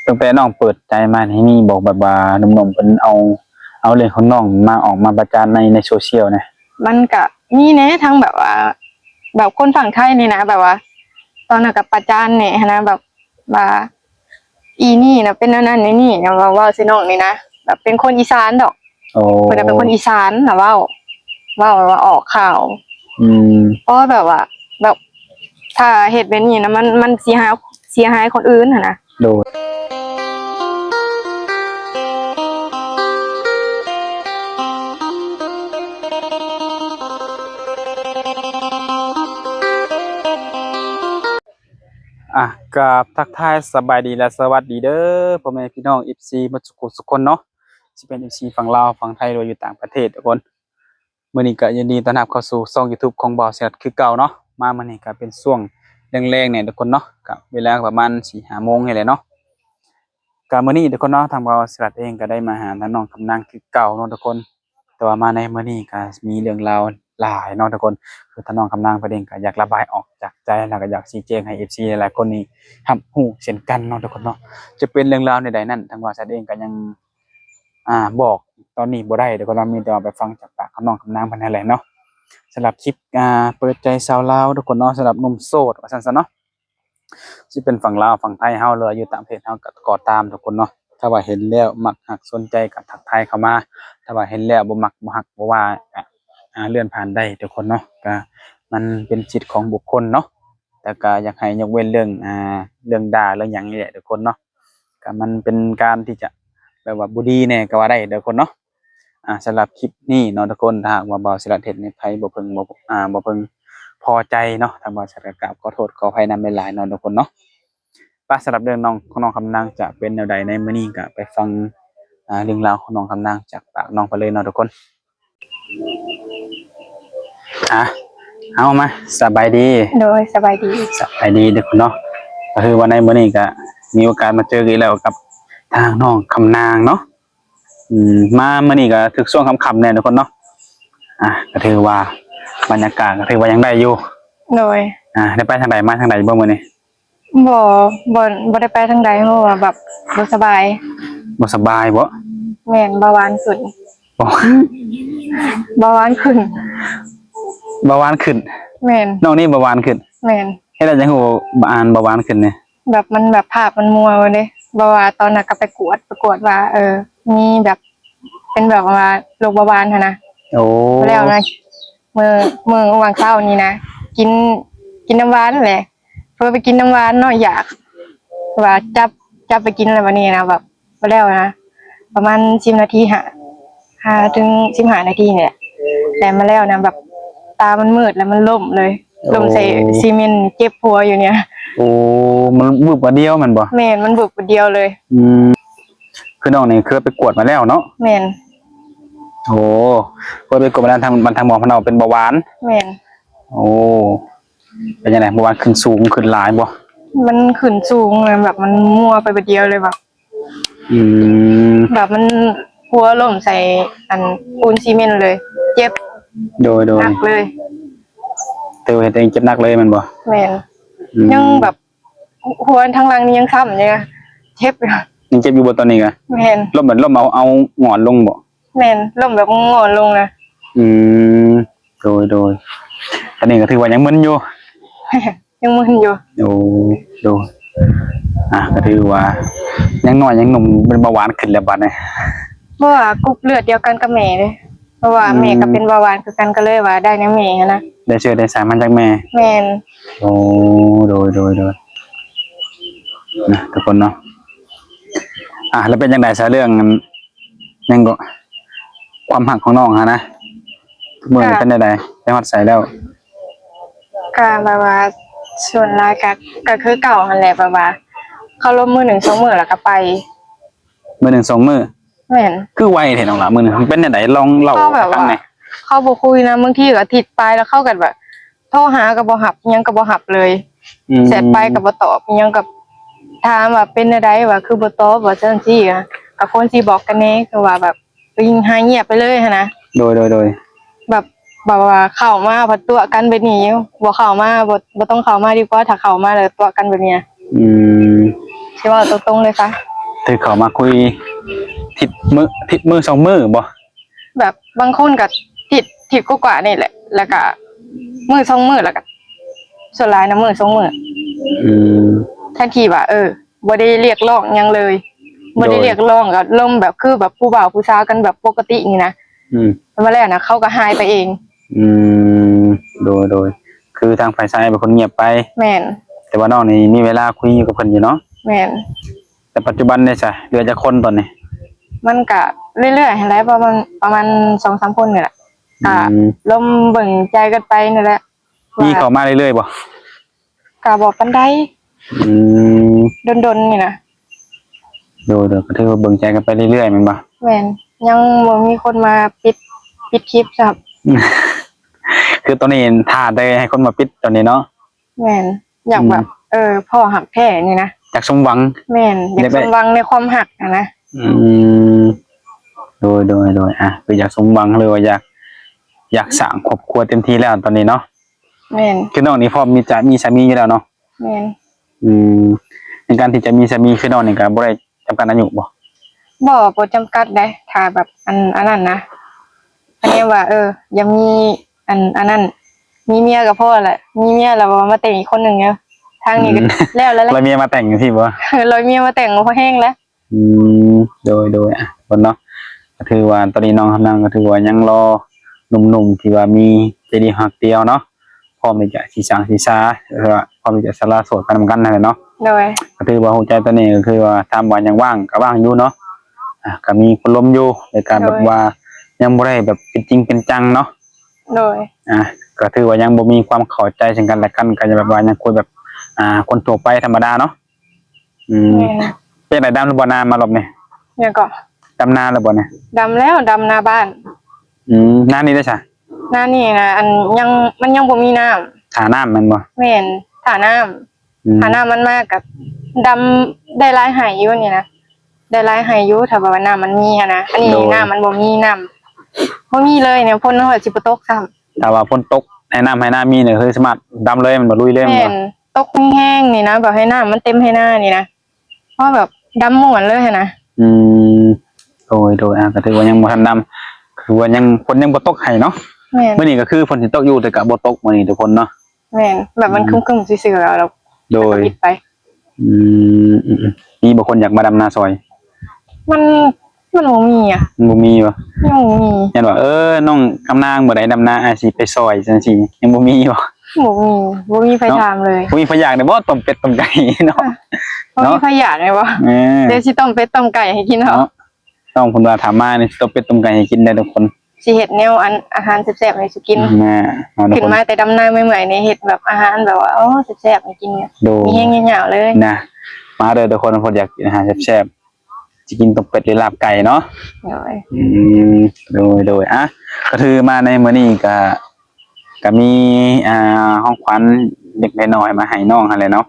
ຕັ້ງແຕ່ນ້ອງເປີດໃຈມານີ້ ມີບໍ່ແບບວ່າໜຸ່ມໆເພິ່ນເອົາ ເອົາເລື່ອງຂອງນ້ອງມາ ອອກມາປະຈານໃນ ໃນໂຊຊຽວນະ? ມັນກະມີແດ່ ທັງແບບວ່າ ແບບຄົນຝັ່ງໄທນີ້ນະ ແບບວ່າ ຕອນນັ້ນກະປະຈານແດ່ຫັ້ນນະ ແບບວ່າ ອີນີ້ນະເປັນແນວນັ້ນແນວນີ້ນະ ເວົ້າ ເວົ້າໃສ່ນ້ອງນີ້ນະ ແບບເປັນຄົນອີສານດອກ. ໂອ້ ເພິ່ນນະເປັນຄົນອີສານນະ ເວົ້າ ເວົ້າແບບວ່າອອກຂ່າວ. ອືມ ເພາະວ່າແບບວ່າ ແບບ ຖ້າເຮັດແບບນີ້ນະ ມັນ ມັນເສຍຫາຍ ເສຍຫາຍຄົນອື່ນຫັ້ນນະ. ໂດຍ ອ່ະ ກາບທັກທາຍສະບາຍດີ ແລະ ສະຫວັດດີເດີ ພໍ່ແມ່ພີ່ນ້ອງ ເອັຟຊີ ໝົດສຸກສຸກຄົນເນາະ. ຊິເປັນ ເອັຟຊີ ຝັ່ງລາວ ຝັ່ງໄທ ຫຼືວ່າຢູ່ຕ່າງປະເທດທຸກຄົນ. ມື້ນີ້ກໍຍິນດີຕ້ອນຮັບເຂົ້າສູ່ຊ່ອງ YouTube ຂອງບ່າວໄຊລັດຄືເກົ່າເນາະ. ມາມື້ນີ້ກໍເປັນຊ່ວງແລງໆແດ່ທຸກຄົນເນາະ, ກໍເວລາປະມານສີ່ຫ້າໂມງນີ້ແຫຼະເນາະ. ກໍມື້ນີ້ທຸກຄົນເນາະ ທາງບ່າວໄຊລັດເອງກໍໄດ້ມາຫາທາງນ້ອງຄຳນາງຄືເກົ່າເນາະທຸກຄົນ. ແຕ່ວ່າມາໃນມື້ນີ້ກໍມີເລື່ອງລາວຫຼາຍເນາະທຸກຄົນ, ຄືທາງນ້ອງຄຳນາງເພິ່ນເອງກໍຢາກລະບາຍອອກຈາກໃຈ ແລ້ວກໍຢາກຊີ້ແຈງໃຫ້ ເອັຟຊີ ຫຼາຍໆຄົນນີ້ຮັບຮູ້ເຊັ່ນກັນເນາະທຸກຄົນເນາະ. ຈະເປັນເລື່ອງລາວແນວໃດນັ້ນ ທາງບ່າວໄຊລັດເອງກໍຍັງ ອ່າ ບອກຕອນນີ້ບໍ່ໄດ້ເດີຄົນເນາະ, ມີແຕ່ວ່າໄປຟັງຈາກປາກຂອງນ້ອງຄຳນາງເພິ່ນຫັ້ນແຫຼະເນາະ. ສຳລັບຄລິບ ອ່າ ເປີດໃຈຊາວລາວທຸກຄົນເນາະ, ສຳລັບໜຸ່ມໂສດວ່າຊັ້ນຊະເນາະ, ຊິເປັນຝັ່ງລາວຝັ່ງໄທເຮົາ ຫຼືຢູ່ຕ່າງປະເທດເຮົາກໍ ກໍຕາມທຸກຄົນເນາະ. ຖ້າວ່າເຫັນແລ້ວມັກຮັກສົນໃຈກໍທັກທາຍເຂົ້າມາ, ຖ້າວ່າເຫັນແລ້ວບໍ່ມັກບໍ່ຮັກບໍ່ວ່າ ກໍ ອ່າ ເລື່ອນຜ່ານໄດ້ທຸກຄົນເນາະ, ກໍມັນເປັນສິດຂອງບຸກຄົນເນາະ. ແຕ່ກໍຢາກໃຫ້ຍົກເວັ້ນເລື່ອງ ອ່າ ເລື່ອງດ່າເລື່ອງຫຍັງນີ້ແຫຼະທຸກຄົນເນາະ, ກໍມັນເປັນການທີ່ຈະແບບວ່າບໍ່ດີແດ່ກໍວ່າໄດ້ທຸກຄົນເນາະ. ອ່າ ສຳລັບຄລິບນີ້ເນາະທຸກຄົນ ຖ້າຫາກວ່າບ່າວໄຊລັດເຮັດໃຫ້ໃຜບໍ່ເພິ່ງ ບໍ່ ອ່າ ບໍ່ເພິ່ງພໍໃຈເນາະ, ທາງບ່າວໄຊລັດກໍກາບຂໍໂທດຂໍອະໄພນຳຫຼາຍໆເນາະທຸກຄົນເນາະ. ໄປ ສຳລັບເລື່ອງນ້ອງ ຂອງນ້ອງຄຳນາງຈະເປັນແນວໃດໃນມື້ນີ້ ກໍໄປຟັງ ອ່າ ເລື່ອງລາວຂອງນ້ອງຄຳນາງຈາກປາກນ້ອງເພິ່ນເລີຍເນາະທຸກຄົນ. ອ່ະ ເອົາມາ ສະບາຍດີ. ໂດຍ ສະບາຍດີ. ສະບາຍດີເດີເນາະ, ກໍຄືວ່າໃນມື້ນີ້ກໍມີໂອກາດມາເຈີກັນອີກແລ້ວກັບທາງນ້ອງຄຳນາງເນາະ. ອືມ ມາມື້ນີ້ກໍຖືກຊ່ວງຄ່ຳໆແດ່ທຸກຄົນເນາະ. ອ່ະ ກໍຖືວ່າບັນຍາກາດກໍຖືວ່າຍັງໄດ້ຢູ່. ໂດຍ. ອ່າ ໄດ້ໄປທາງໃດມາທາງໃດບໍ່ມື້ນີ້? ບໍ່ ບໍ່ ບໍ່ໄດ້ໄປທາງໃດ ເພາະວ່າແບບບໍ່ສະບາຍ. ບໍ່ສະບາຍບໍ? ແມ່ນ ເບົາຫວານຂຶ້ນ. ເບົາ ເບົາຫວານຂຶ້ນ. ເບົາຫວານຂຶ້ນ. ແມ່ນ. ນ້ອງນີ້ເບົາຫວານຂຶ້ນ. ແມ່ນ. ເຮັດໃດຈັ່ງຮູ້ ອ່ານ ເບົາຫວານຂຶ້ນນີ້? ແບບມັນແບບພາບມັນມົວເດ້, ແບບວ່າຕອນນັ້ນກໍໄປກວດ ໄປກວດວ່າ ເອີ ມີແບບ ເປັນແບບວ່າໂລກເບົາຫວານຫັ້ນນະ. ໂອ້ ແລ້ວນະ ມື້ ມື້ຫວ່າງເຊົ້ານີ້ນະ ກິນ ກິນນ້ຳຫວານແຫຼະ. ເພິ່ນໄປກິນນ້ຳຫວານເນາະ ຢາກ ວ່າຈັບ ຈັບໄປກິນແລ້ວ ບັດນີ້ນະ ແບບ ບໍ່ແລ້ວນະ ປະມານສິບນາທີ ຫາ ຫາເຖິງສິບຫ້ານາທີນີ້ແຫຼະ ແລ້ວມາແລ້ວນະ ແບບ ຕາມັນມືດ ແລ້ວມັນລົ້ມເລີຍ. ໂອ້ ລົ້ມໃສ່ຊີເມັນ ເຈັບຫົວຢູ່ນີ້. ໂອ້ ມັນວືບບາດດຽວແມ່ນບໍ່? ແມ່ນ ມັນວືບບາດດຽວເລີຍ. ອືມ ຄືນ້ອງນີ້ເຄີຍໄປກວດມາແລ້ວເນາະ? ແມ່ນ. ໂອ້ ເຄີຍໄປກວດມາແລ້ວ ທາງ ທາງໝໍເພິ່ນເວົ້າເປັນເບົາຫວານ? ແມ່ນ. ໂອ້ ເປັນຈັ່ງໃດ ເບົາຫວານຂຶ້ນສູງຂຶ້ນຫຼາຍບໍ່? ມັນຂຶ້ນສູງນະ ແບບມັນມົວໄປບາດດຽວເລີຍ ແບບ ອືມ ແບບມັນຫົວລົ້ມໃສ່ອັນປູນຊີເມັນເລີຍ ເຈັບ. ໂດຍໆ ໜັກເລີຍ. ແຕ່ວ່າເຮັດໃຫ້ເຈັບໜັກເລີຍແມ່ນບໍ່? ແມ່ນ. ອືມ ຍັງແບບຫົວທາງຫຼັງນີ້ຍັງຊ້ຳຢູ່ນະ ເຈັບຢູ່. ຍັງເຈັບຢູ່ບໍ່ຕອນນີ້ກະ? ແມ່ນ. ລົ້ມແບບລົ້ມເອົາ ເອົາຫງອນລົງບໍ່? ແມ່ນ ລົ້ມແບບງອນລົງນະ. ອືມ ໂດຍໆ ຕອນນີ້ກໍຖືວ່າຍັງມຶນຢູ່ ຍັງມຶນຢູ່. ໂອ້ ໂດຍ ອ່ະ ກໍຖືວ່າຍັງນ້ອຍຍັງໜຸ່ມ ເປັນເບົາຫວານຂຶ້ນແລ້ວບັດນີ້. ເພາະວ່າກຸ່ມເລືອດດຽວກັນກັບແມ່ເດ້ ເພາະວ່າ ອືມ ແມ່ກໍເປັນເບົາຫວານຄືກັນ ກໍເລີຍວ່າໄດ້ນຳແມ່ຫັ້ນນະ ໄດ້ເຊື້ອໄດ້ສາຍມາຈາກແມ່. ແມ່ນ. ໂອ້ ໂດຍໆໆ ນະ ທຸກຄົນເນາະ. ອ່ະ ແລ້ວເປັນຈັ່ງໃດຊະ ເລື່ອງອັນ ຫຍັງກໍ ຄວາມຮັກຂອງນ້ອງຫັ້ນນະ ທຸກມື້ນີ້ ກະ ເປັນແນວໃດ ໄປຮອດໃສແລ້ວ? ກະແບບວ່າ ສ່ວນຫຼາຍກະ ກະຄືເກົ່າຫັ້ນແຫຼະ ແບບວ່າ ເຄົາລົມມື້ໜຶ່ງສອງມື້ ແລ້ວກະໄປ ມື້ໜຶ່ງສອງມື້. ແມ່ນ. ຄືໄວແທ້ນ້ອງຫຼ້າ ມື້ໜຶ່ງ ມັນເປັນແນວໃດ ລອງເລົ່າໃຫ້ຟັງແດ່. ເຂົາແບບວ່າ ເຂົາບໍ່ຄຸຍນະ ບາງທີກໍອາທິດປາຍ ແລ້ວເຂົາກໍແບບ ໂທຫາກໍບໍ່ຮັບ ຫຍັງກໍບໍ່ຮັບເລີຍ. ອືມ ແຊັດໄປກໍບໍ່ຕອບ ຫຍັງກໍຖາມວ່າເປັນແນວໃດ ວ່າຄືບໍ່ຕອບ ວ່າຊັ້ນຊີ້. ກໍຄວນຊິບອກກັນແດ່ ຄືວ່າແບບ ກໍຍິງຫາຍງຽບໄປເລີຍຫັ້ນນະ. ໂດຍໆໆ ແບບ ແບບວ່າເຂົ້າມາພັດຕົວະກັນແບບນີ້ຢູ່ ບໍ່ເຂົ້າມາ ບໍ່ ບໍ່ຕ້ອງເຂົ້າມາດີກວ່າ ຖ້າເຂົ້າມາແລ້ວຕົວະກັນແບບນີ້ນະ. ອືມ ຊິເວົ້າຕົງໆເລີຍຊະ. ຖືເຂົ້າມາຄຸຍທິດມື້ ທິດມື້ສອງມື້ບໍ່? ແບບບາງຄົນກໍທິດ ທິດກວ່າໆນີ້ແຫຼະ ແລ້ວກໍມື້ສອງມື້ ແລ້ວກໍສ່ວນຫຼາຍນະມື້ສອງມື້. ອືມ ທັງທີ່ວ່າ ເອີ ບໍ່ໄດ້ຮຽກຮ້ອງຫຍັງເລີຍ ບໍ່ໄດ້ຮຽກຮ້ອງ ກໍລົມແບບຄືແບບຜູ້ບ່າວຜູ້ສາວກັນແບບປົກກະຕິນີ້ນະ. ອືມ ແລ້ວນະ ເຂົາກໍຫາຍໄປເອງ. ອືມ ໂດຍໆ ຄືທາງຝ່າຍຊາຍເປັນຄົນງຽບໄປ. ແມ່ນ. ແຕ່ວ່ານ້ອງນີ້ມີເວລາຄຸຍຢູ່ກັບເພິ່ນຢູ່ເນາະ? ແມ່ນ. ແຕ່ປັດຈຸບັນເດຊະ ເຫຼືອຈັກຄົນຕອນນີ້? ມັນກະເລື້ອຍໆຫັ້ນແຫຼະ ປະມານ ປະມານສອງສາມຄົນນີ້ແຫຼະ. ອືມ ກະລົມເບິ່ງໃຈກັນໄປນີ້ແຫຼະ. ມີເຂົ້າມາເລື້ອຍໆບໍ່? ກະບໍ່ປານໃດ. ອືມ ດົນໆນີ້ນະ. ໂດຍໆ ກໍຖືວ່າເບິ່ງໃຈກັນໄປເລື້ອຍໆແມ່ນບໍ່? ແມ່ນ. ຍັງບໍ່ມີຄົນມາປິດ ປິດຄລິບຊ້ຳ. ຄືຕອນນີ້ຖ້າແຕ່ໃຫ້ຄົນມາປິດຕອນນີ້ເນາະ? ແມ່ນ. ຢາກແບບ ອືມ ເອີ ພໍຮັກແທ້ນີ້ນະ ຢາກສົມຫວັງ. ແມ່ນ. ຢາກ ຢາກໄດ້ ສົມຫວັງໃນຄວາມຮັກຫັ້ນນະ. ອືມ ໂດຍໆໆ ອ່ະ ຄືຢາກສົມຫວັງ ຫຼືວ່າຢາກ ຢາກສ້າງຄອບຄົວເຕັມທີ່ແລ້ວຕອນນີ້ເນາະ? ແມ່ນ. ຄືນ້ອງນີ້ພ້ອມທີ່ຈະມີສາມີຢູ່ແລ້ວເນາະ? ແມ່ນ. ອືມ ໃນການທີ່ຈະມີສາມີຄືນ້ອງນີ້ກໍບໍ່ໄດ້ຈຳກັດອາຍຸບໍ່? ບໍ່ ບໍ່ຈຳກັດເດ້ ຖ້າແບບ ອັນ ອັນນັ້ນນະ ຄັນແນວວ່າ ເອີ ຢາກມີ ອັນ ອັນນັ້ນ ມີເມຍກໍພໍແຫຼະ ມີເມຍແລ້ວວ່າມາແຕ່ງອີກຄົນໜຶ່ງເດີ ທາງນີ້ກໍ ອືມ ແລ້ວແລ້ວແຫຼະ ລອຍເມຍມາແຕ່ງຈັ່ງຊີ້ບໍ່? ລອຍເມຍມາແຕ່ງກໍພໍແຮງແລ້ວ. ອືມ ໂດຍໆ ອ່ະ ເພິ່ນເນາະ ກໍຖືວ່າຕອນນີ້ນ້ອງຄຳນາງກໍຖືວ່າຍັງລໍໜຸ່ມໆ ທີ່ວ່າມີໃຈດຽວຮັກດຽວເນາະ ພ້ອມທີ່ຈະຊິສ້າງຊິສາ ຫຼືວ່າພ້ອມທີ່ຈະສະຫຼະໂສດໄປນຳກັນຫັ້ນແຫຼະເນາະ. ໂດຍ. ກໍຖືວ່າຫົວໃຈຕອນນີ້ກໍຄືວ່າ ຖາມວ່າຍັງວ່າງກໍວ່າງຢູ່ເນາະ ອ່າ ກໍມີຄົນລົມຢູ່ ແຕ່ກໍແບບ ໂດຍ ວ່າຍັງບໍ່ໄດ້ແບບເປັນຈິງເປັນຈັງເນາະ. ໂດຍ. ອ່າ ກໍຖືວ່າຍັງບໍ່ມີຄວາມເຂົ້າໃຈເຊິ່ງກັນແລະກັນ ກໍຍັງແບບວ່າຍັງຄຸຍແບບ ອ່າ ຄົນທົ່ວໄປທຳມະດາເນາະ. ອືມ ແມ່ນ. ເປັນໃດ ດຳຫຼືບໍ່ນາມາລອບນີ້? ຫຍັງເກາະ? ດຳນາແລ້ວບໍ່ນີ້? ດຳແລ້ວ ດຳນາບ້ານ. ອືມ ນານີ້ເດ້ຊະ? ນານີ້ນະ ອັນ ຍັງ ມັນຍັງບໍ່ມີນ້ຳ ຖ້ານ້ຳແມ່ນບໍ່? ແມ່ນ ຖ້ານ້ຳ. ອືມ ຖ້ານ້ຳມັນມາກໍດຳໄດ້ຫຼາຍໄຮ່ຢູ່ນີ້ນະ ໄດ້ຫຼາຍໄຮ່ຢູ່ ຖ້າແບບວ່ານ້ຳມັນມີຫັ້ນນະ. ອັນນີ້ ໂດຍ ນ້ຳມັນບໍ່ມີ ນ້ຳບໍ່ມີເລີຍນີ້ ຝົນມັນຊິບໍ່ຕົກຊ້ຳ. ຖ້າວ່າຝົນຕົກ ໃຫ້ນ້ຳໄຮ່ນາມີນີ້ ຄືສາມາດດຳເລີຍແມ່ນບໍ່? ລຸຍເລີຍແມ່ນບໍ່? ແມ່ນ. ຕົກແຮງໆນີ້ນະ ແບບໃຫ້ນ້ຳມັນເຕັມໄຮ່ນານີ້ນະ ເຮົາແບບດຳມ່ວນເລີຍຫັ້ນນະ. ອືມ ໂດຍໆ ອ່າ ກໍຖືວ່າຍັງບໍ່ທັນດຳ ຄືວ່າຍັງ ຝົນຍັງບໍ່ຕົກໃຫ້ເນາະ. ແມ່ນ. ມື້ນີ້ກໍຄືຝົນຊິຕົກຢູ່ ແຕ່ກໍບໍ່ຕົກມື້ນີ້ທຸກຄົນເນາະ. ແມ່ນ. ແບບມັນ ອືມ ຄຶ້ມໆຊື່ໆ ແລ້ວ ໂດຍ ກໍປິດໄປ. ອືມ ອືມໆ ມີບໍ່ຄົນຢາກມາດຳນາຊ່ອຍ? ມັນ ມັນບໍ່ມີອະ. ມັນບໍ່ມີບໍ່? ຍັງບໍ່ມີ. ຢ້ານວ່າ ເອີ ນ້ອງຄຳນາງມື້ໃດດຳນາ ອ້າຍຊິໄປຊ່ອຍ ຈັ່ງຊີ້ ຍັງບໍ່ມີບໍ່? ບໍ່ມີ ບໍ່ມີໃຜຖາມເລີຍ. ບໍ່ມີໃຜຢາກໄດ້ບໍ່ ຕົ້ມເປັດຕົ້ມໄກ່ເນາະ? ບໍ່ມີໃຜຢາກໄດ້ບໍ່? ເອີ ດຽວຊິຕົ້ມເປັດຕົ້ມໄກ່ໃຫ້ກິນເນາະ. ເນາະ ນ້ອງເພິ່ນວ່າຖາມມານີ້ ຊິຕົ້ມເປັດຕົ້ມໄກ່ໃຫ້ກິນໄດ້ທຸກຄົນ. ຊິເຮັດແນວ ອັນ ອາຫານແຊບໆໃຫ້ສູ່ກິນ. ແມ່ນ ເນາະ ຂຶ້ນມາແຕ່ດຳນາເມື່ອຍໆນີ້ ເຮັດແບບອາຫານແບບວ່າ ໂອ້ ແຊບໆໃຫ້ກິນ ໂດຍ ມີແຮງຍາວໆເລີຍນະ. ມາເດີທຸກຄົນ ເພິ່ນຢາກກິນອາຫານແຊບໆ ຊິກິນຕົ້ມເປັດ ຫຼື ລາບໄກ່ເນາະ. ໂດຍ. ອືມ ໂດຍໆ ອ່ະ ກໍຖືມາໃນມື້ນີ້ກໍ ກໍມີ ອ່າ ຂອງຂວັນເລັກໆນ້ອຍໆມາໃຫ້ນ້ອງຫັ້ນແຫຼະເນາະ.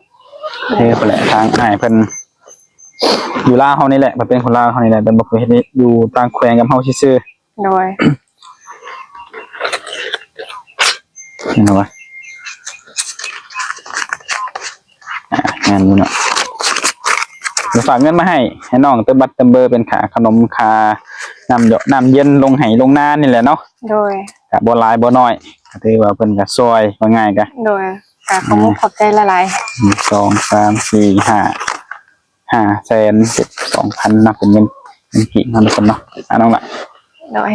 ໂດຍ. ຄືເພິ່ນແຫຼະ ທາງອ້າຍເພິ່ນຢູ່ລາວເຮົານີ້ແຫຼະ ເພິ່ນເປັນຄົນລາວເຮົານີ້ແຫຼະ ແຕ່ວ່າເພິ່ນເຮັດຢູ່ຕ່າງແຂວງກັບເຮົາຊື່ໆ. ໂດຍ. ເຫັນບໍ່? ອ່າ ງາມຢູ່ເນາະ. ເພິ່ນຝາກເງິນມາໃຫ້ ໃຫ້ນ້ອງເຕີມບັດເຕີມເບີ ເປັນຄ່າຂະໜົມ ຄ່ານ້ຳເຍາະນ້ຳເຢັນ ລົງໄຮ່ລົງນານີ້ແຫຼະເນາະ. ໂດຍ. ກະບໍ່ຫຼາຍບໍ່ນ້ອຍ ກະຖືວ່າເພິ່ນກະຊ່ອຍ ວ່າງ່າຍກະ. ໂດຍ. ກະຂອບມຸກຂອບໃຈຫຼາຍໆ. ໜຶ່ງ ສອງ ສາມ ສີ່ ຫ້າ ຫ້າແສນເຈັດສິບສອງພັນເນາະ ເປັນເງິນ ເງິນກີບເນາະທຸກຄົນເນາະ. ອ່າ ນ້ອງລະ. ໂດຍ.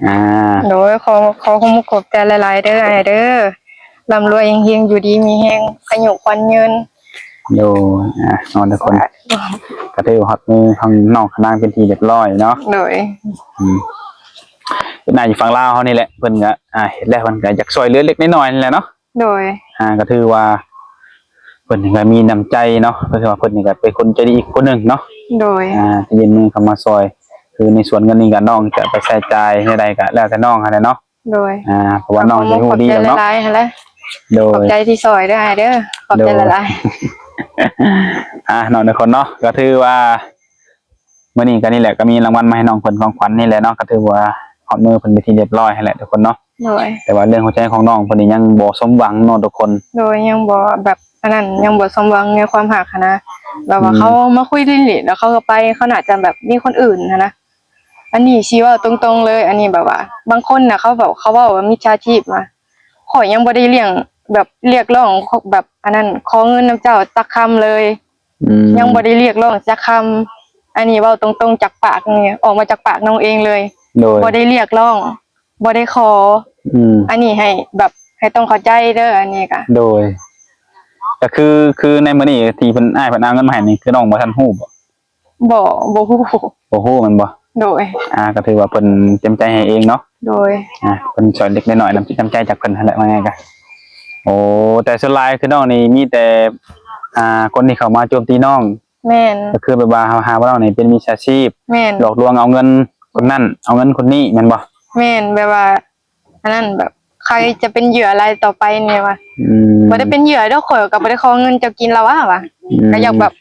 ອ່າ ໂດຍ ຂໍ ຂໍຂອບມຸກຂອບໃຈຫຼາຍໆເດີອ້າຍເດີ ລ່ຳລວຍເຮັງໆ ຢູ່ດີມີແຮງ ອາຍຸຂວັນຍືນ. ໂດຍ. ອ່າ ເນາະທຸກຄົນ ສາທຸ ກະຖືວ່າຮອດມືຂອງນ້ອງຄະນາງເປັນທີ່ຮຽບຮ້ອຍເນາະ. ໂດຍ. ອືມ ເປັນນາຢູ່ຝັ່ງລາວເຮົານີ້ແຫຼະ ເພິ່ນກະ ອ່າ ເຮັດແລ້ວເພິ່ນກະຢາກຊ່ວຍເຫຼືອເລັກໆນ້ອຍໆນີ້ແຫຼະເນາະ. ໂດຍ. ອ່າ ກໍຖືວ່າເພິ່ນນີ້ກໍມີນ້ຳໃຈເນາະ ເພິ່ນວ່າເພິ່ນນີ້ກໍເປັນຄົນໃຈດີອີກຄົນໜຶ່ງເນາະ. ໂດຍ. ອ່າ ທີ່ຍື່ນມືເຂົ້າມາຊ່ອຍ ຄືໃນສ່ວນເງິນນີ້ກໍນ້ອງຈະໄປໃຊ້ຈ່າຍແນວໃດກໍແລ້ວແຕ່ນ້ອງຫັ້ນແຫຼະເນາະ. ໂດຍ. ອ່າ ເພາະວ່ານ້ອງຊິຮູ້ດີດອກເນາະ. ໂດຍ. ຂອບໃຈຫຼາຍໆເດີ ຂອບໃຈຫຼາຍໆ. ອ່າ ເນາະ ທຸກຄົນເນາະ ກໍຖືວ່າ ມື້ນີ້ກໍນີ້ແຫຼະ ກໍມີລາງວັນມາໃຫ້ນ້ອງເພິ່ນ ຂອງຂວັນນີ້ແຫຼະເນາະ ກໍຖືວ່າຮອດມືເພິ່ນເປັນທີ່ຮຽບຮ້ອຍຫັ້ນແຫຼະທຸກຄົນເນາະ. ໂດຍ. ແຕ່ວ່າເລື່ອງຫົວໃຈຂອງນ້ອງເພິ່ນນີ້ຍັງບໍ່ສົມຫວັງເນາະທຸກຄົນ. ໂດຍ. ຍັງບໍ່ແບບອັນນັ້ນ ຍັງບໍ່ສົມຫວັງໃນຄວາມຮັກຫັ້ນນະ. ແບບວ່າ ອືມ ເຂົາມາຄຸຍຫຼິ້ນໆ ແລ້ວເຂົາກໍໄປ ເຂົາໜ້າຈະແບບມີຄົນອື່ນຫັ້ນນະ. ອັນນີ້ຊິເວົ້າຕົງໆເລີຍ ອັນນີ້ແບບວ່າ ບາງຄົນນະ ເຂົາແບບ ເຂົາເວົ້າວ່າມິດສາຊີບນະ ຂ້ອຍຍັງບໍ່ໄດ້ລຽງ ແບບລຽກຮ້ອງ ແບບອັນນັ້ນ ຂໍເງິນນຳເຈົ້າຈັກຄຳເລີຍ. ອືມ ຍັງບໍ່ໄດ້ລຽກຮ້ອງຈັກຄຳ. ອັນນີ້ເວົ້າຕົງໆຈາກປາກນີ້ ອອກມາຈາກປາກນ້ອງເອງເລີຍ. ໂດຍ ບໍ່ໄດ້ລຽກຮ້ອງ ບໍ່ໄດ້ຂໍ. ອືມ ອັນນີ້ໃຫ້ແບບ ໃຫ້ຕ້ອງເຂົ້າໃຈເດີ ອັນນີ້ກະ. ໂດຍ ກໍຄື ຄືໃນມື້ນີ້ທີ່ເພິ່ນ ອ້າຍເພິ່ນເອົາເງິນມາໃຫ້ນີ້ ຄືນ້ອງບໍ່ທັນຮູ້ບໍ່? ບໍ່ ບໍ່ຮູ້ ບໍ່ຮູ້ແມ່ນບໍ່? ໂດຍ ອ່າ ກໍຖືວ່າເພິ່ນເຕັມໃຈໃຫ້ເອງເນາະ. ໂດຍ ອ່າ ເພິ່ນຊ່ອຍເລັກນ້ອຍ ນ້ຳຈິດນ້ຳໃຈຈາກເພິ່ນຫັ້ນແຫຼະ ວ່າໄງກະ. ໂອ້ ແຕ່ສ່ວນຫຼາຍຄືນ້ອງນີ້ມີແຕ່ ອ່າ ຄົນທີ່ເຂົ້າມາໂຈມຕີນ້ອງ. ແມ່ນ ກໍຄືແບບວ່າຫາວ່ານ້ອງນີ້ເປັນມິດສາຊີບ. ແມ່ນ ຫຼອກລວງເອົາເງິນຄົນນັ້ນ ເອົາເງິນຄົນນີ້ແມ່ນບໍ່? ແມ່ນ ແບບວ່າ ອັນນັ້ນແບບ ໃຄຈະເປັນເຫຍື່ອລາຍຕໍ່ໄປນີ້ວ່າ. ອືມ ບໍ່ໄດ້ເປັນເຫຍື່ອດອກ ຂ້ອຍກໍບໍ່ໄດ້ຂໍເງິນເຈົ້າກິນລະວ່າ ວ່າ. ອືມ ກໍຢາກແບບ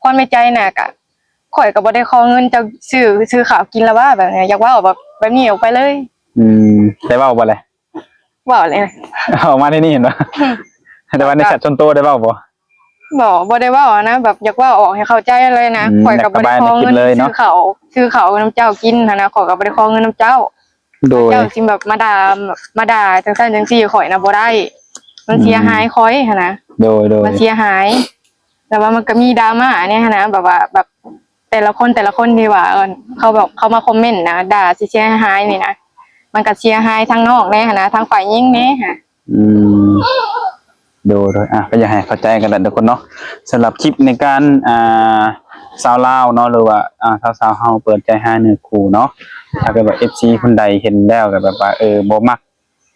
ຄວາມໃນໃຈນະ ກໍຂ້ອຍກໍບໍ່ໄດ້ຂໍເງິນເຈົ້າຊື້ ຊື້ເຂົ້າກິນລະວ່າ ແບບນີ້ ຢາກເວົ້າແບບ ແບບນີ້ອອກໄປເລີຍ. ອືມ ໄດ້ເວົ້າບໍ່ລະ? ເວົ້າແລ້ວ ເວົ້າມາໃນນີ້ເຫັນບໍ່? ແຕ່ວ່າໃນແຊັດສ່ວນໂຕໄດ້ເວົ້າບໍ່? ບໍ່ ບໍ່ໄດ້ເວົ້ານະ ແບບຢາກເວົ້າອອກໃຫ້ເຂົ້າໃຈເລີຍນະ. ອືມ ຂ້ອຍກໍບໍ່ໄດ້ຂໍເງິນ ຢາກລະບາຍໃນຄລິບເລີຍເນາະ ຊື້ເຂົ້າ ຊື້ເຂົ້ານຳເຈົ້າກິນຫັ້ນນະ ຂ້ອຍກໍບໍ່ໄດ້ຂໍເງິນນຳເຈົ້າ. ໂດຍ ເຈົ້າຊິແບບມາດ່າ ມາດ່າຈັ່ງຊັ້ນຈັ່ງຊີ້ ຂ້ອຍນະບໍ່ໄດ້ ມັນເສຍຫາຍ ອືມ ຂ້ອຍຫັ້ນນະ. ໂດຍໆ ມັນເສຍຫາຍ. ແຕ່ວ່າມັນກໍມີດຣາມາແດ່ຫັ້ນນະ ແບບວ່າ ແບບແຕ່ລະຄົນ ແຕ່ລະຄົນທີ່ວ່າ ເອີ ເຂົາແບບ ເຂົາມາຄອມເມັນນະ ດ່າຊິເສຍຫາຍນີ້ນະ ມັນກໍເສຍຫາຍທັງນ້ອງແດ່ຫັ້ນນະ ທັງຝ່າຍຍິງແດ່ຫັ້ນ. ອືມ ໂດຍໆ ອ່ະ ກໍຢາກໃຫ້ເຂົ້າໃຈກັນແຫຼະທຸກຄົນເນາະ. ສຳລັບຄລິບໃນການ ອ່າ ຊາວລາວເນາະ ຫຼືວ່າ ອ່າ ຊາວໆເຮົາເປີດໃຈຫາເນື້ອຄູ່ເນາະ ຖ້າເກີດວ່າເອັຟຊີຄົນໃດເຫັນແລ້ວກໍແບບວ່າ ເອີ ບໍ່ມັກ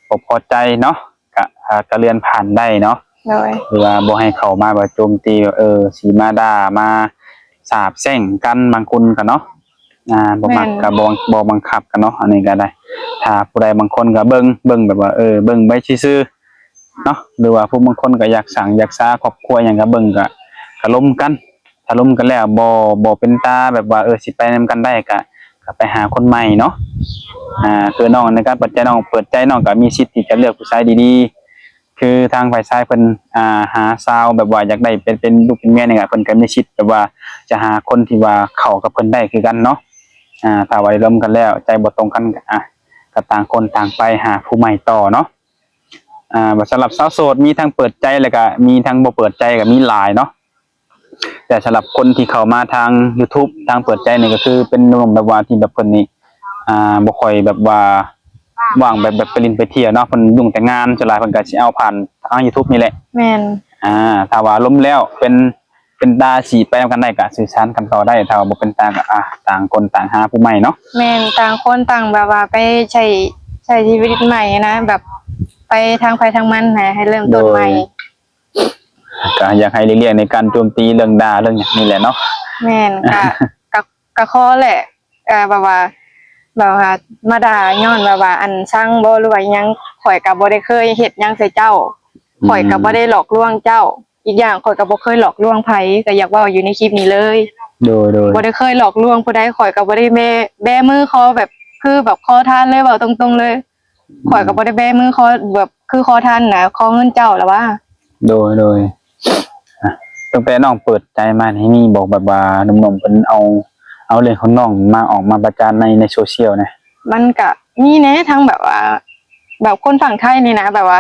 ບໍ່ພໍໃຈເນາະ ກະ ອ່າ ກະເລື່ອນຜ່ານໄດ້ເນາະ. ໂດຍ ຫຼືວ່າບໍ່ໃຫ້ເຂົ້າມາແບບໂຈມຕີ ແບບ ເອີ ຊິມາດ່າ ມາສາບແຊ່ງກັນ ບາງຄົນກໍເນາະ ອ່າ ບໍ່ມັກ ແມ່ນ ກໍບໍ່ ບໍ່ບັງຄັບກັນເນາະ. ອັນນີ້ກໍໄດ້ ຖ້າຜູ້ໃດບາງຄົນກໍເບິ່ງ ເບິ່ງແບບວ່າ ເອີ ເບິ່ງໄວ້ຊື່ໆເນາະ ຫຼືວ່າຜູ້ບາງຄົນກໍຢາກສ້າງຢາກສາຄອບຄົວຫຍັງ ກໍເບິ່ງ ກໍ ກໍລົມກັນ. ຖ້າລົມກັນແລ້ວບໍ່ ບໍ່ເປັນຕາແບບວ່າ ເອີ ຊິໄປນຳກັນໄດ້ ກະ ກະໄປຫາຄົນໃໝ່ເນາະ. ອ່າ ຄືນ້ອງໃນການເປີດໃຈ ນ້ອງເປີດໃຈ ນ້ອງກະມີສິດທີ່ຈະເລືອກຜູ້ຊາຍດີໆ ຄືທາງຝ່າຍຊາຍເພິ່ນ ອ່າ ຫາສາວແບບວ່າຢາກໄດ້ເປັນ ເປັນລູກເປັນເມຍນີ້ກະ ເພິ່ນກະມີສິດແບບວ່າຈະຫາຄົນທີ່ວ່າເຂົ້າກັບເພິ່ນໄດ້ຄືກັນເນາະ. ອ່າ ຖ້າວ່າໄດ້ລົມກັນແລ້ວ ໃຈບໍ່ຕົງກັນ ກະ ອ່າ ກະຕ່າງຄົນຕ່າງໄປຫາຜູ້ໃໝ່ຕໍ່ເນາະ. ອ່າ ສຳລັບຊາວໂສດ ມີທັງເປີດໃຈ ແລ້ວກະມີທັງບໍ່ເປີດໃຈ ກະມີຫຼາຍເນາະ. ແຕ່ສຳລັບຄົນທີ່ເຂົ້າມາທາງຢູທູບ ທາງເປີດໃຈນີ້ ກໍຄືເປັນໜຸ່ມແບບວ່າທີ່ແບບເພິ່ນນີ້ ອ່າ ບໍ່ຄ່ອຍແບບວ່າວ່າງແບບ ແບບໄປຫຼິ້ນໄປທ່ຽວເນາະ ເພິ່ນຫຍຸ້ງແຕ່ງານ ສ່ວນຫຼາຍເພິ່ນກໍຊິເອົາຜ່ານທາງຢູທູບນີ້ແຫຼະ. ແມ່ນ ອ່າ ຖ້າວ່າລົມແລ້ວເປັນ ເປັນຕາຊິໄປນຳກັນໄດ້ ກໍສື່ສານກັນຕໍ່ໄດ້ ຖ້າວ່າບໍ່ເປັນຕາກໍ ອ່າ ຕ່າງຄົນຕ່າງຫາຜູ້ໃໝ່ເນາະ. ແມ່ນ ຕ່າງຄົນຕ່າງແບບວ່າໄປໃຊ້ ໃຊ້ຊີວິດໃໝ່ນະ ແບບໄປທາງໃຜທາງມັນ ໃຫ້ ໃຫ້ເລີ່ມຕົ້ນໃໝ່. ໂດຍ ກໍຢາກໃຫ້ຫຼີກລ້ຽງໃນການໂຈມຕີເລື່ອງດ່າເລື່ອງຫຍັງນີ້ແຫຼະເນາະ. ແມ່ນ ກະ ກະ ກະຂໍແຫຼະ ເອີ ແບບວ່າ ແບບວ່າມາດ່າຍ້ອນແບບວ່າ ອັນ ຊັງບໍ່ ຫຼືວ່າອີ່ຫຍັງ ຂ້ອຍກະບໍ່ໄດ້ເຄີຍເຮັດຫຍັງໃສ່ເຈົ້າ ອືມ ຂ້ອຍກະບໍ່ໄດ້ຫຼອກລວງເຈົ້າ ອີກຢ່າງຂ້ອຍກະບໍ່ເຄີຍຫຼອກລວງໃຜ ກະຢາກເວົ້າຢູ່ໃນຄລິບນີ້ເລີຍ. ໂດຍໆ ບໍ່ໄດ້ເຄີຍຫຼອກລວງຜູ້ໃດ ຂ້ອຍກະບໍ່ໄດ້ແບ ແບມືຂໍແບບ ຄືແບບຂໍທານເລີຍ ເວົ້າຕົງໆເລີຍ. ຂ້ອຍກໍບໍ່ໄດ້ແບມືຂໍແບບຄືຂໍທານນະ ຂໍເງິນເຈົ້າລະວ່າ. ໂດຍ ໂດຍ ອ່ະ ຕັ້ງແຕ່ນ້ອງເປີດໃຈມານີ້ ມີບໍ່ແບບວ່າໜຸ່ມໆເພິ່ນເອົາ ເອົາເລື່ອງຂອງນ້ອງມາ ອອກມາປະຈານໃນ ໃນໂຊຊຽວນະ? ມັນກະມີແດ່ ທັງແບບວ່າ ແບບຄົນຝັ່ງໄທນີ້ນະ ແບບວ່າ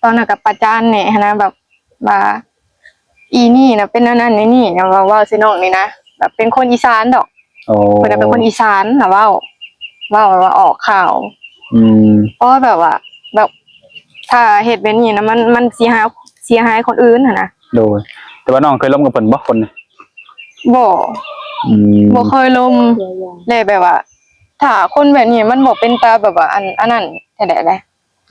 ຕອນນັ້ນກໍປະຈານແດ່ຫັ້ນນະ ແບບ ວ່າອີ່ນີ້ນະເປັນແນວນັ້ນແນວນີ້ນະ ເວົ້າ ເວົ້າໃສ່ນ້ອງນີ້ນະ ແບບເປັນຄົນອີສານດອກ. ໂອ້ ເພິ່ນນະເປັນຄົນອີສານນະ ເວົ້າ ເວົ້າແບບວ່າອອກຂ່າວ. ອືມ ເພາະວ່າແບບວ່າ ແບບຖ້າເຮັດແບບນີ້ນະ ມັນ ມັນເສຍຫາຍ ເສຍຫາຍຄົນອື່ນຫັ້ນນະ. ໂດຍ ແຕ່ວ່ານ້ອງເຄີຍລົມກັບເພິ່ນບໍ່ ຄົນນີ້? ບໍ່ ອືມ ບໍ່ເຄີຍລົມ. ແລະແບບວ່າ ຖ້າຄົນແບບນີ້ມັນບໍ່ເປັນຕາແບບວ່າ ອັນ ອັນນັ້ນແທ້ໃດ.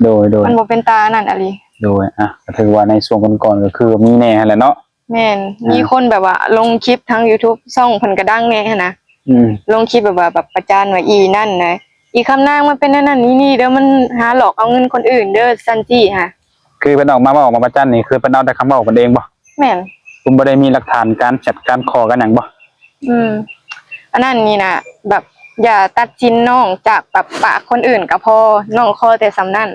ໂດຍ ໂດຍ ມັນບໍ່ເປັນຕາອັນນັ້ນອີ່ຫຼີ. ໂດຍ ອ່ະ ກໍຖືວ່າໃນຊ່ວງກ່ອນໆກໍຄືມີແດ່ຫັ້ນແຫຼະເນາະ. ແມ່ນ ອ່າ ມີຄົນແບບວ່າລົງຄລິບທາງຢູທູບ ຊ່ອງເພິ່ນກໍດັງແດ່ຫັ້ນນະ. ອືມ ລົງຄລິບແບບວ່າ ແບບປະຈານວ່າອີ່ນັ້ນນະ ອີ່ຄຳນາງມັນເປັນອັນນັ້ນອີ່ນີ້ເດີ ມັນຫາຫຼອກເອົາເງິນຄົນອື່ນເດີ ຊັ້ນຊີ້ຫະ. ຄືເພິ່ນອອກມາເວົ້າ ອອກມາປະຈານນີ້ ຄືເພິ່ນເອົາແຕ່ຄຳເວົ້າເພິ່ນເອງບໍ່? ແມ່ນ ເພິ່ນບໍ່ໄດ້ມີຫຼັກຖານການແຊັດ ການຂໍ້ ການຫຍັງບໍ່? ອືມ ອັນນັ້ນນີ້ນະ ແບບຢ່າຕັດສິນນ້ອງຈາກແບບປາກຄົນອື່ນກໍພໍ ນ້ອງຂໍແຕ່ສ່ຳນັ້ນ.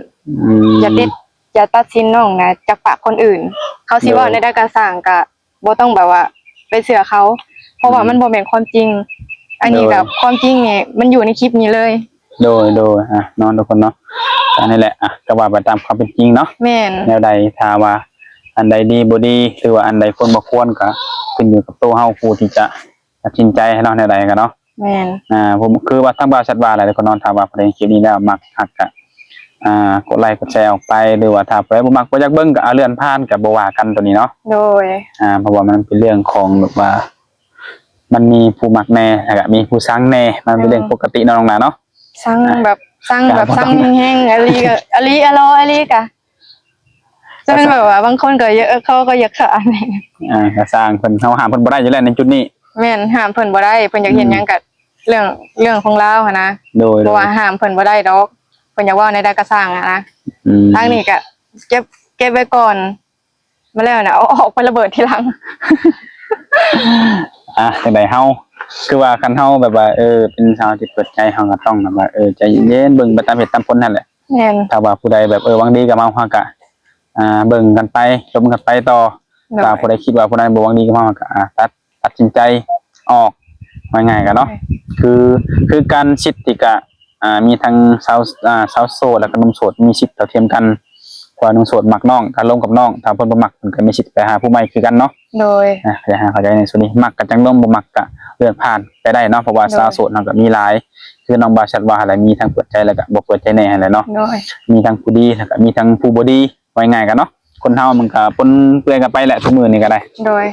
ອືມ ຢ່າຕິດ ຢ່າຕັດສິນນ້ອງນະຈາກປາກຄົນອື່ນ ເຂົາຊິເວົ້າແນວໃດກໍຊ່າງ ກະບໍ່ຕ້ອງແບບວ່າ ໄປເຊື່ອເຂົາ ເພາະວ່າ ອືມ ມັນບໍ່ແມ່ນຄວາມຈິງ. ອັນນີ້ ໂດຍ ກໍຄວາມຈິງນີ້ມັນຢູ່ໃນຄລິບນີ້ເລີຍ. ໂດຍ ໂດຍ ອ່ະ ເນາະ ທຸກຄົນເນາະ ອັນນີ້ແຫຼະ ອ່ະ ກໍວ່າໄປຕາມຄວາມເປັນຈິງເນາະ. ແມ່ນ. ແນວໃດ ຖ້າວ່າອັນໃດດີບໍ່ດີ ຫຼືວ່າອັນໃດຄວນບໍ່ຄວນ ກໍຂຶ້ນຢູ່ກັບໂຕເຮົາຜູ້ທີ່ຈະຕັດສິນໃຈເນາະ ແນວໃດກໍເນາະ. ແມ່ນ. ອ່າ ຜົມ ຄືວ່າທາງບ່າວແຊັດວ່າແຫຼະ ທຸກຄົນເນາະ ຖ້າວ່າຜູ້ໃດເຫັນຄລິບນີ້ແລ້ວມັກ ຮັກ ກໍ ອ່າ ກົດໄລກົດແຊອອກໄປ ຫຼືວ່າຖ້າຜູ້ໃດບໍ່ມັກບໍ່ຢາກເບິ່ງ ກໍ ອ່າ ເລື່ອນຜ່ານ ກໍບໍ່ວ່າກັນໂຕນີ້ເນາະ. ໂດຍ. ອ່າ ເພາະວ່າມັນເປັນເລື່ອງຂອງແບບວ່າ ມັນມີຜູ້ມັກແດ່ ແລ້ວກໍມີຜູ້ຊັງແດ່ ມັນເປັນເລື່ອງ ເອີ ປົກກະຕິເນາະ ນ້ອງຫຼ້າເນາະ. ຊັງ ອ່າ ແບບຊັງ ແບບຊັງແຮງໆ ອີ່ຫຼີກໍ ອີ່ຫຼີ ອີ່ຫຼໍ ອີ່ຫຼີກໍ ຈະແມ່ນແບບວ່າບາງຄົນກໍຢາກ ເຂົາກໍຢາກຂາຍ ອ່າ ກໍຊ່າງເພິ່ນ ເຮົາຫ້າມເພິ່ນບໍ່ໄດ້ຢູ່ແລ້ວໃນຈຸດນີ້. ແມ່ນ ຫ້າມເພິ່ນບໍ່ໄດ້ ເພິ່ນຢາກເຮັດ ອືມ ຫຍັງກໍເລື່ອງ ເລື່ອງຂອງລາວຫັ້ນນະ. ໂດຍ ເພາະວ່າຫ້າມເພິ່ນບໍ່ໄດ້ດອກ ເພິ່ນຢາກເວົ້າແນວໃດກໍຊ່າງຫັ້ນນະ. ອືມ ທາງນີ້ກໍເກັບ ເກັບໄວ້ກ່ອນ ມາແລ້ວນະ ເອົາອອກໄປລະເບີດທີຫຼັງ. ອ່ະ ຈັ່ງໃດເຮົາ ຄືວ່າຄັນເຮົາແບບວ່າ ເອີ ເປັນສາວທີ່ເປີດໃຈ ເຮົາກໍຕ້ອງແບບວ່າ ເອີ ໃຈເຢັນໆ ເບິ່ງໄປຕາມເຫດຕາມຜົນຫັ້ນແຫຼະ. ແມ່ນ. ຖ້າວ່າຜູ້ໃດແບບ ເອີ ຫວັງດີກັບເຮົາ ເຮົາກໍ ອ່າ ເບິ່ງກັນໄປ ລົມກັນໄປຕໍ່. ໂດຍ. ຖ້າຜູ້ໃດຄິດວ່າຜູ້ນັ້ນບໍ່ຫວັງດີກັບເຮົາ ເຮົາກໍ ອ່າ ຕັດ ຕັດສິນໃຈອອກ ວ່າງ່າຍໆກັນເນາະ. ໂດຍ. ຄື ຄືການສິດທີ່ກະ ອ່າ ມີທັງຊາວ ອ່າ ຊາວໂສດ ແລ້ວກໍໜຸ່ມໂສດ ມີສິດເທົ່າທຽມກັນ. ເພາະວ່າໜຸ່ມໂສດມັກນ້ອງ ກໍລົມກັບນ້ອງ ຖ້າເພິ່ນບໍ່ມັກ ເພິ່ນກໍມີສິດໄປຫາຜູ້ໃໝ່ຄືກັນເນາະ. ໂດຍ. ອ່າ ຢາກໃຫ້ເຂົ້າໃຈໃນສ່ວນນີ້ ມັກກໍຈັ່ງລົມ ບໍ່ມັກກໍເລື່ອນຜ່ານໄປໄດ້ເນາະ ເພາະວ່າ ໂດຍ ຊາວໂສດເຮົາກໍມີຫຼາຍ ຄືນ້ອງບ່າວແຊັດວ່າຫັ້ນແຫຼະ ມີທັງເປີດໃຈ ແລ້ວກໍບໍ່ເປີດໃຈແດ່ຫັ້ນແຫຼະເນາະ. ໂດຍ. ມີທັງຜູ້ດີ ແລ້ວກໍມີທັງຜູ້ບໍ່ດີ ວ່າງ່າຍໆກັນເນາະ ຄົນເຮົາມັນກໍປົນເປື້ອນກັນໄປແຫຼະ ທຸກມື້ນີ້ກໍໄດ້. ໂດຍ.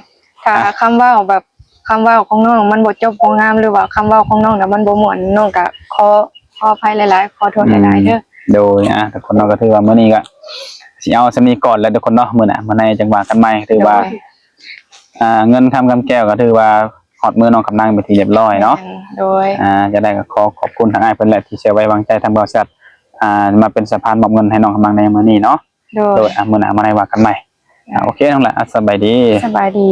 ຖ້າ ອ່ະ ຄຳເວົ້າແບບ ຄຳເວົ້າຂອງນ້ອງມັນບໍ່ຈົບບໍ່ງາມ ຫຼືວ່າຄຳເວົ້າຂອງນ້ອງນະມັນບໍ່ມ່ວນ ນ້ອງກໍຂໍ ຂໍອະໄພຫຼາຍໆ ຂໍໂທດຫຼາຍໆເດີ. ອືມ ໂດຍ. ອ່າ ທຸກຄົນເນາະ ກໍຖືວ່າມື້ນີ້ກໍຊິເອົາສ່ຳນີ້ກ່ອນແຫຼະ ທຸກຄົນເນາະ ມື້ໜ້າມື້ໃນຈັ່ງວ່າກັນໃໝ່. ຖືວ່າ ໂດຍ ອ່າ ເງິນຄຳຄຳແກ້ວກໍຖືວ່າຮອດມືນ້ອງຄຳນາງເປັນທີ່ຮຽບຮ້ອຍເນາະ. ແມ່ນ. ໂດຍ. ອ່າ ຈັ່ງໃດກໍຂໍຂອບຄຸນທາງອ້າຍເພິ່ນແຫຼະ ທີ່ເຊື່ອໄວ້ວາງໃຈທາງບ່າວແຊັດ ອ່າ ມາເປັນສະພານມອບເງິນໃຫ້ນ້ອງຄຳນາງໃນມື້ນີ້ເນາະ. ໂດຍ. ໂດຍ. ອ່າ ມື້ໜ້າມາໃນວ່າກັນໃໝ່. ອ່າ ໂອເຄ ໂອເຄ ນ້ອງຫຼ້າ ອ່າ ສະບາຍດີ. ສະບາຍດີ.